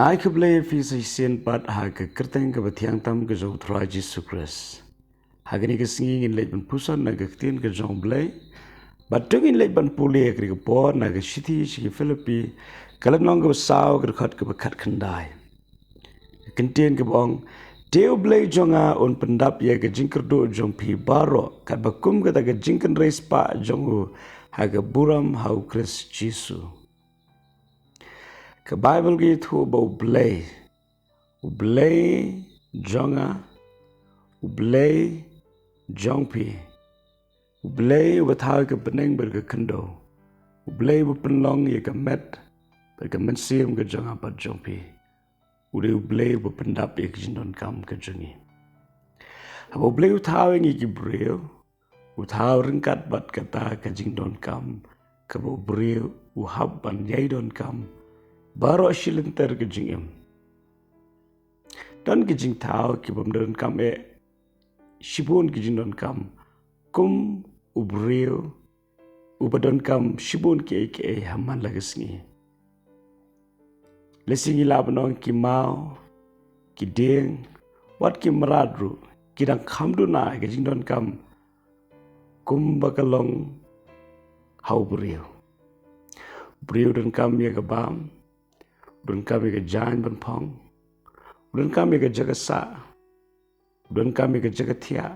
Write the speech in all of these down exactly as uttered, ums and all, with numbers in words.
Ai khublei ïa phi sa shisien pat ha ka kyrteng kaba thiang tam ka jong u Trai Jisu Khrist. Ha kane ka sngi ngin leit ban puson na ka ktien ka jong u Blei. Bad to ngin leit ban pule ha kane ka por na ka shithi sha ki Philippi, ka lynnong kaba saw, ka dkhot kaba khatkhyndai. Ka kyntien kaba ong, te u Blei jong nga un pyndap ïa ka jingkyrduh jong phi baroh, katba kum kata ka jingkynrei spah jong u ha ka burom ha u Khrist Jisu. Ka Baibl ka ïathuh ba u Blei, u Blei jong nga, u Blei jong phi, u Blei uba thaw ïa ka bneng bad ka khyndew, u Blei uba pynlong ïa ka met bad ka mynsiem ka jong nga bad jong phi, u dei u Blei uba pyndap ïa ka jingdonkam ka jong ngi. Haba u Blei u thaw ïa ngi ki briew, u thaw ryngkat bad kata ka jingdonkam kaba u briew u hap ban ïai donkam baroh shi lynter ka jingim. Don ki jingthaw ki bym donkam eh shibun ki jingdonkam kum u briew uba donkam shibun kiei kiei ha man la ka sngi. Lehse ngi lah ban ong ki maw, ki dieng, wat ki mrad ruh, ki dang kham duna ïa ka jingdonkam kumba ka long ha u briew. U briew u donkam ïa ka bam, u donkam ïa ka jaiñ ban phong, u donkam ïa ka jaka sah, u donkam ïa ka jaka thiah,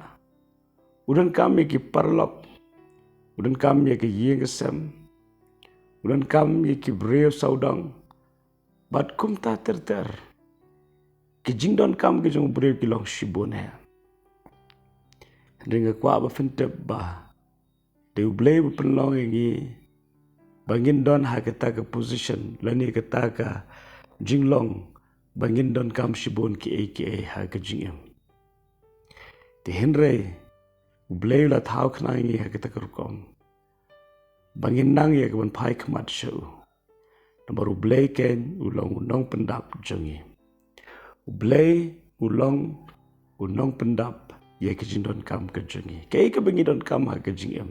u donkam ïa ki paralok, u donkam ïa ka ïing ka sem, u donkam ïa ki briew sawdong, bad kumta ter ter. Ki jingdonkam ki jong u briew ki long shibun eh. Hynrei nga kwah ba phin tip ba dei u Blei uba pynlong ïa ngi ba ngin don ha kata ka position lane kata ka jinglong ba ngin donkam shibun kiei kiei ha ka jingim. Te hynrei u Blei u la thaw khnang ïa ngi ha kata ka rukom ba ngin nang ïa ka ban phai khmat sha u. Namar u Blei keiñ u long u nongpyndap jong ngi. U Blei u long u nongpyndap ïa ka jingdonkam ka jong ngi. Kaei kaba ngi donkam ha ka jingim,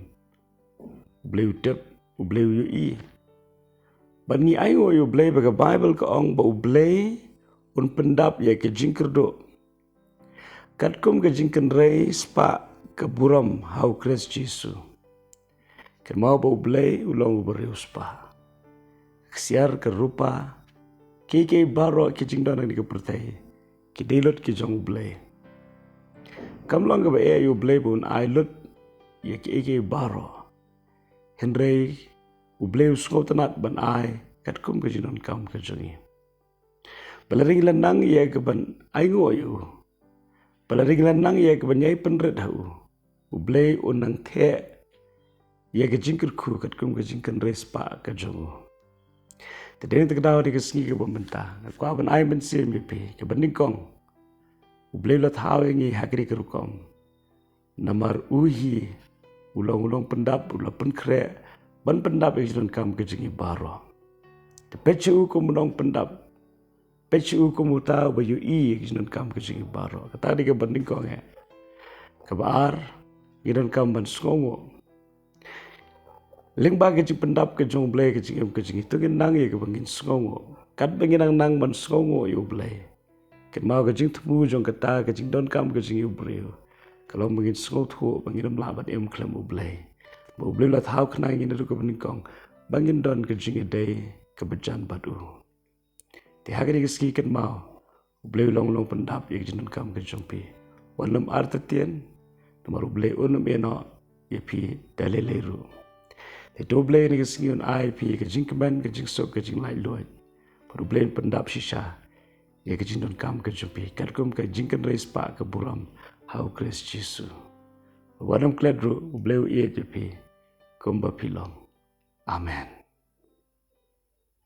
u Blei u tip, u Blei u ïohi. Bad ngi ainguh ïa u Blei ba ka Baibl ka ong ba u Blei un pyndap ïa ka jingkyrduh katkum ka jingkynrei spah ka burom ha u Khrist Jisu. Kynmaw ba u Blei u long uba riewspah. Ka ksiar, ka rupa, kiei kiei baroh ki jingdon ha kane ka pyrthei ki dei lut ki jong u Blei. Kam long kaba eh ïa u Blei ba un ai lut ïa kiei kiei baroh. Hynrei u Blei u sngewtynnat ban ai katkum ka jingdonkam ka jong ngi. Ba lada ngi la nang ïa ka ban ainguh ïa u, ba lada ngi la nang ïa ka ban ïai pynrit ha u, u Blei un nang theh ïa ka jingkyrkhu katkum ka jingkynrei spah ka jong u. Te dei na kata ka daw, ha kane ka sngi kaba mynta, nga kwah ban ai mynsiem ïa phi kaba nyngkong, u Blei u la thaw ïa ngi ha kane ka rukom namar u hi u long u nongpyndap, u la pynkhreh ban pyndap ïa ka jingdonkam ka jong ngi baroh. Te peit sha u kum u nongpyndap, peit sha u kum uta uba ïohi ïa ka jingdonkam ka jong ngi baroh. Kata dei kaba nyngkong eh. Kaba ar, ngi donkam ban sngewnguh. Lyngba ka jingpyndap ka jong u Blei ha ka jingim ka jong ngi, to ngin nang ïa kaba ngin sngewnguh. Katba ngin nang nang ban sngewnguh ïa u Blei, kynmaw ka jingthmu jong kata ka jingdonkam ka jong ngi u briew ka long ba ngin sngewthuh ba ngin ym lah ban im khlem u Blei. Ba u Blei u la thaw khnang ïa ngi naduh kaba nyngkong ba ngin don ka jingïadei kaba jan bad u. Te ha kane ka sngi, kynmaw u Blei u long u nongpyndap ïa ka jingdonkam ka jong phi. Wat nym artatien, namar u Blei un ym ïehnoh ïa phi da lei lei ruh. Te to u Blei ha kane ka sngi un ai ïa phi ka jingkmen, ka jingsuk, ka jinglaitluid. Bad u Blei un pyndap shisha ïa ka jingdonkam ka jong phi katkum ka jingkynrei spah ka burom ha u Khrist Jisu. Wat nym klet ruh, u Blei u ïeit ïa phi kumba phi long. Amen.